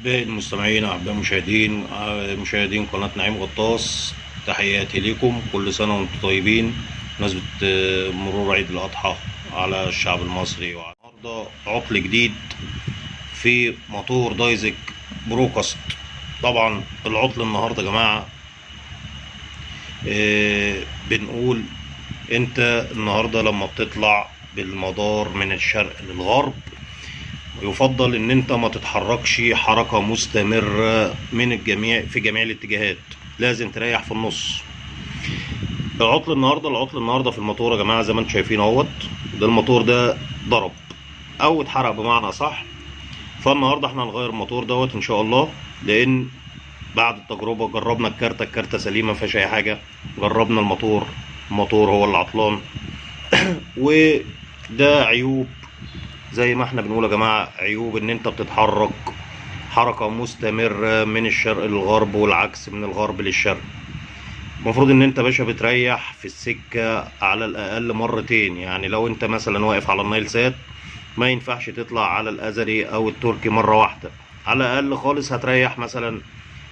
أحبائي المستمعين، أحبائي المشاهدين، مشاهدين قناة نعيم غطاس، تحياتي لكم. كل سنة وانتم طيبين. بمناسبة مرور عيد الأضحى على الشعب المصري، والنهارده عطل جديد في موتور دايزك بروكاست. طبعا العطل النهارده يا جماعة، بنقول انت النهارده لما بتطلع بالمدار من الشرق للغرب يفضل ان انت ما تتحركش حركة مستمرة من الجميع في جميع الاتجاهات، لازم تريح في النص. العطل النهارده في الموتور يا جماعة زي ما انتم شايفين اهوت، ده الموتور ده ضرب او اتحرق بمعنى صح. فالنهارده احنا هنغير الموتور دوت ان شاء الله، لان بعد التجربة جربنا الكارتة سليمة ما فيهاش اي حاجة، جربنا الموتور هو اللي عطلان. وده عيوب زي ما احنا بنقول يا جماعة، عيوب ان انت بتتحرك حركة مستمرة من الشرق للغرب والعكس من الغرب للشرق. المفروض ان انت باشا بتريح في السكة على الاقل مرتين، يعني لو انت مثلا واقف على النايل سات ما ينفعش تطلع على الازري او التركي مرة واحدة، على الاقل خالص هتريح مثلا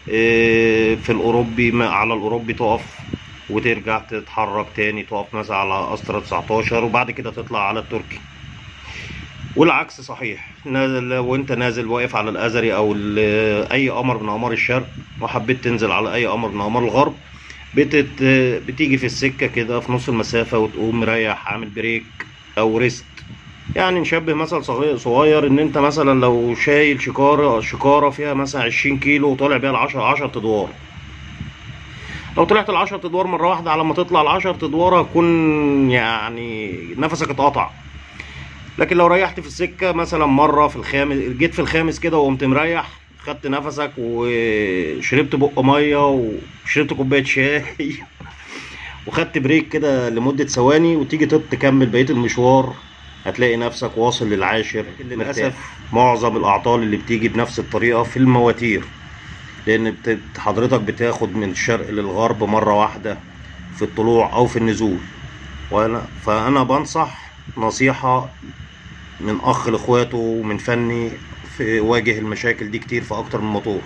في الاوروبي، على الاوروبي تقف وترجع تتحرك تاني، تقف مثلا على استرا 19 وبعد كده تطلع على التركي. والعكس صحيح، نازل وانت نازل واقف على الازري او اي قمر من اقمار الشرق وحبيت تنزل على اي قمر من اقمار الغرب، بتيجي في السكة كده في نص المسافة وتقوم مريح عامل break او rest. يعني نشبه مثل صغير ان انت مثلا لو شايل شكاره فيها مثلا 20 كيلو وطالع بيها 10 ادوار، لو طلعت 10 ادوار مرة واحدة على ما تطلع 10 ادوار هتكون يعني نفسك اتقطع. لكن لو ريحت في السكة مثلا مرة في الخامس، جيت في الخامس كده وقمت مريح، خدت نفسك وشربت بق مية وشربت كوباية شاي وخدت break كده لمدة ثواني، وتيجي تكمل بقية المشوار، هتلاقي نفسك واصل للعاشر. للاسف معظم الاعطال اللي بتيجي بنفس الطريقة في المواتير، لان حضرتك بتاخد من الشرق للغرب مرة واحدة في الطلوع او في النزول. فانا بنصح نصيحة من اخ لاخواته ومن فني في واجه المشاكل دي كتير في اكتر من موتور،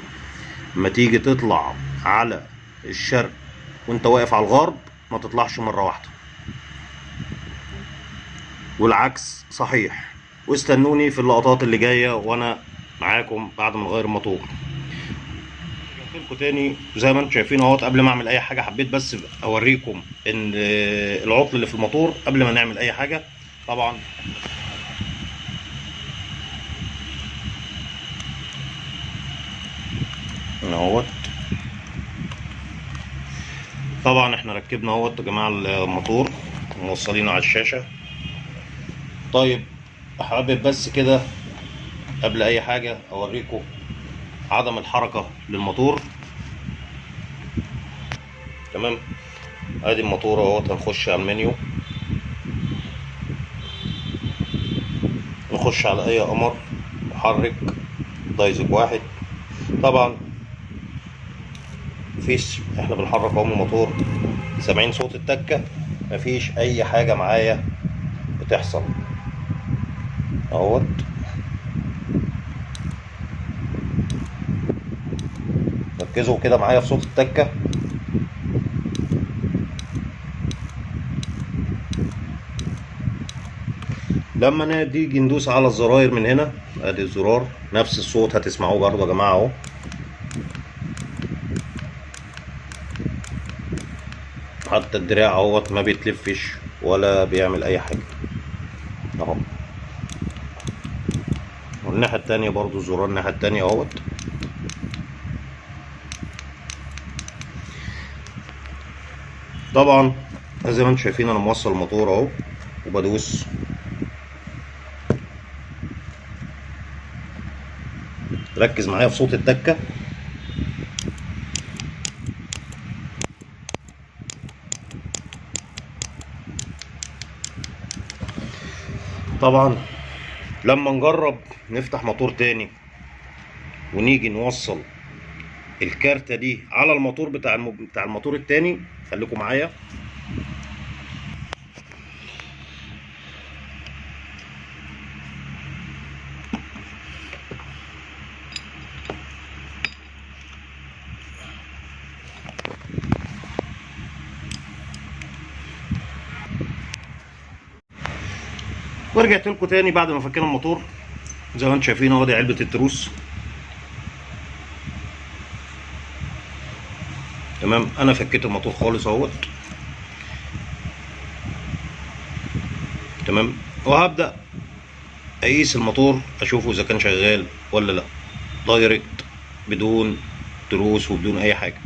لما تيجي تطلع على الشرق وانت واقف على الغرب ما تطلعش مرة واحدة، والعكس صحيح. واستنوني في اللقطات اللي جاية وانا معاكم بعد ما نغير الموتور. رجعت لكم تاني زي ما انتم شايفين اهوت. قبل ما اعمل اي حاجة حبيت بس اوريكم ان العطل اللي في الموتور قبل ما نعمل اي حاجة. طبعا اهوت، طبعا احنا ركبنا اهوت يا جماعة الموتور وموصلينه على الشاشة. طيب حابب بس كده قبل اي حاجة اوريكم عدم الحركة للموتور. تمام، ادي الموتور اهوت. هنخش على المنيو، نخش على اي قمر محرك دايزك واحد. طبعا مفيش، احنا بنحرك اهو الموتور، سامعين صوت التكه، مفيش اي حاجة معايا بتحصل اهوت. ركزوا كده معايا في صوت التكه. لما نيجي ندوس على الزراير من هنا، ادي الزرار نفس الصوت هتسمعوه برضه يا جماعة اهو. حتى الدراع اهوت ما بيتلفش ولا بيعمل اي حاجة اهو. والناحية التانية برضو الزرار الناحية التانية اهوت. طبعا زي ما انتم شايفين انا موصل الموتور اهو وبدوس. ركز معايا في صوت التكه. طبعا لما نجرب نفتح موتور تاني ونيجي نوصل الكارتة دي على الموتور بتاع الموتور التاني، خليكم معايا. ورجعت لكم تاني بعد ما فكينا الموتور. زي ما انتم شايفين اهو، دي علبة التروس. تمام، انا فكيت الموتور خالص اهوت. تمام، وهبدأ اقيس الموتور اشوفه اذا كان شغال ولا لا، direct بدون تروس وبدون اي حاجة.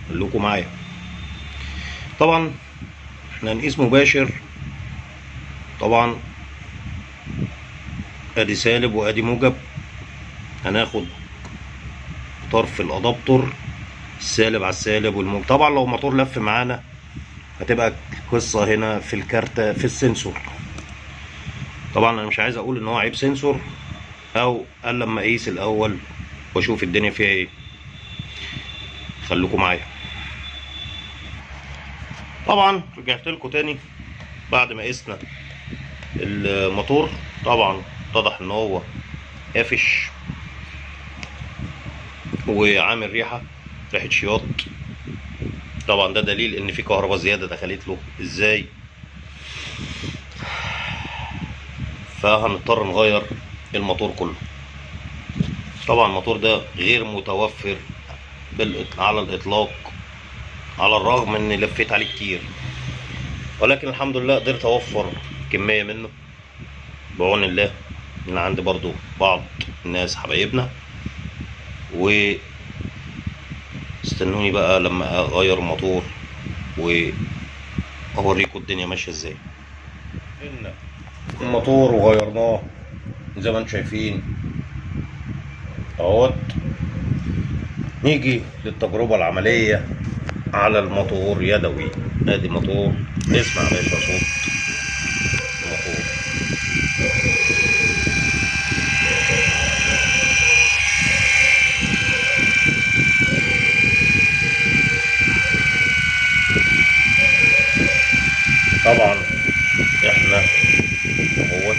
خلوكم معايا. طبعا احنا هنقيس مباشر. طبعا ادي سالب وادي موجب. هناخد طرف ال adaptor السالب على السالب والموجب. طبعا لو الموتور لف معانا هتبقى قصة هنا في الكارتة في ال sensor. طبعا انا مش عايز اقول ان هو عيب sensor، او قال لما اقيس الاول واشوف الدنيا فيها ايه. خلوكم معايا. طبعا رجعت لكم تاني بعد ما قسنا الموتور. طبعا اتضح ان هو قافش وعامل ريحه شياط. طبعا ده دليل ان في كهرباء زيادة دخلت له. ازاي؟ فهنضطر نغير الموتور كله. طبعا الموتور ده غير متوفر على الاطلاق، على الرغم اني لفيت عليه كتير، ولكن الحمد لله قدرت اوفر كمية منه بعون الله. من عندي برضو بعض الناس حبايبنا. و استنوني بقى لما اغير الموتور واوريكم الدنيا ماشية ازاي. الموتور وغيرناه زي ما انتم شايفين اهوت. نيجي للتجربه العملية على الموتور يدوي. ادي موتور، اسمع يا باشا صوت الموتور. طبعا احنا اهوت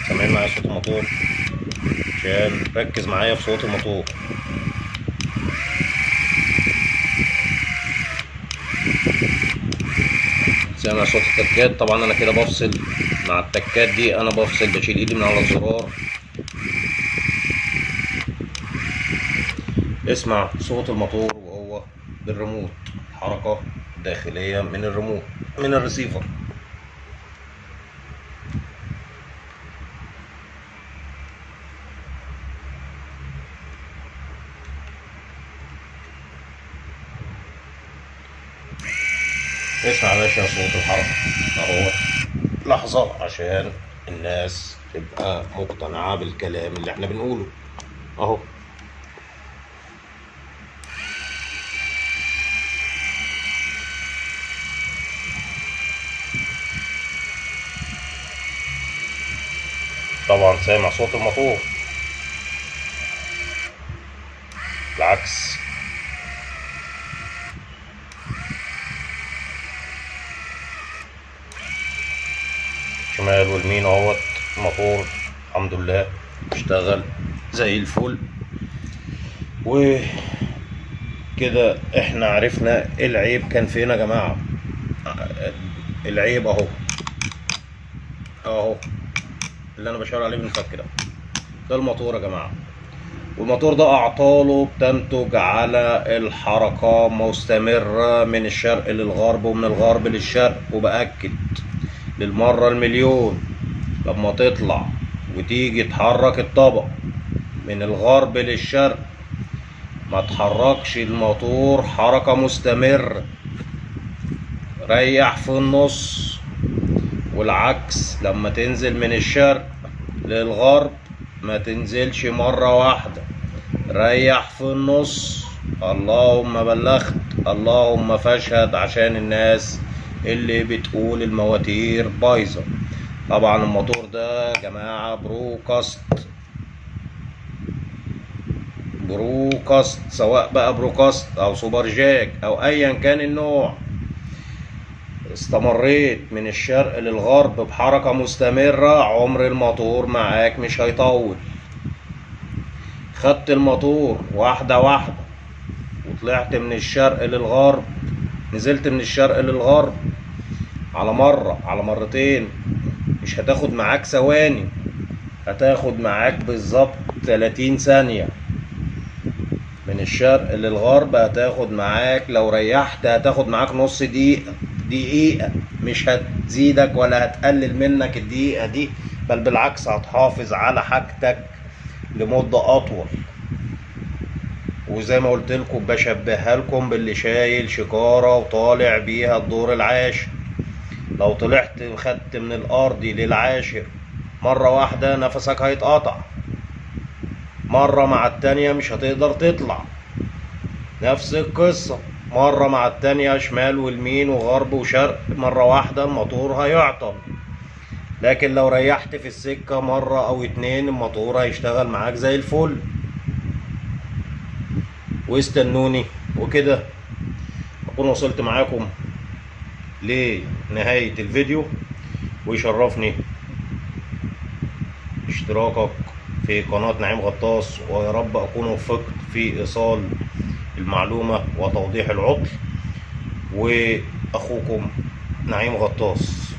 سامعين معايا صوت الموتور، عشان ركز معايا في صوت الموتور. سامع صوت التكات. طبعا انا كده بفصل مع التكات دي، انا بفصل، بشيل ايدي من على الزرار. اسمع صوت الموتور وهو بالريموت، حركة داخلية من الريموت من الريسيفر. اسمع يا باشا صوت الحركة اهو. لحظة عشان الناس تبقى مقتنعة بالكلام اللي احنا بنقوله اهو. طبعا سامع صوت الموتور، العكس. شمال واليمين اهوت. الموتور الحمد لله اشتغل زي الفل. وكده احنا عرفنا العيب كان فين يا جماعة. العيب اهو اهو اللي انا بشاور عليه بالمفك ده، ده الموتور يا جماعة. والموتور ده اعطاله بتنتج على الحركة مستمرة من الشرق للغرب ومن الغرب للشرق. وبأكد للمرة المليون، لما تطلع وتيجي تحرك الطبق من الغرب للشرق ما تحركش الموتور حركة مستمرة، ريح في النص. والعكس لما تنزل من الشرق للغرب ما تنزلش مرة واحدة، ريح في النص. اللهم بلغت اللهم فاشهد، عشان الناس اللي بتقول المواتير بايظة. طبعا الموتور ده يا جماعة بروكاست، بروكاست، سواء بقى بروكاست او سوبر جاك او ايا كان النوع. استمريت من الشرق للغرب بحركة مستمرة عمر الموتور معاك مش هيطول. خدت الموتور واحدة واحدة وطلعت من الشرق للغرب، نزلت من الشرق للغرب على مرة على مرتين، مش هتاخد معاك ثواني، هتاخد معاك بالظبط 30 ثانية من الشرق للغرب. هتاخد معاك لو ريحت هتاخد معاك نص دقيقة، دقيقة مش هتزيدك ولا هتقلل منك الدقيقة دي، بل بالعكس هتحافظ على حاجتك لمدة أطول. وزي ما قلت لكم بشبهها لكم باللي شايل شكارة وطالع بيها الدور العاشر. لو طلعت خدت من الأرض للعاشر مرة واحدة نفسك هيتقطع، مرة مع التانية مش هتقدر تطلع. نفس القصة مرة مع التانية شمال والمين وغرب وشرق، مرة واحدة الموتور هيعطل. لكن لو ريحت في السكة مرة أو اتنين الموتور هيشتغل معاك زي الفل. واستنوني وكده أكون وصلت معاكم لنهاية الفيديو، ويشرفني اشتراكك في قناة نعيم غطاس، ويا رب أكون وفقت في إيصال المعلومة وتوضيح العطل. وأخوكم نعيم غطاس.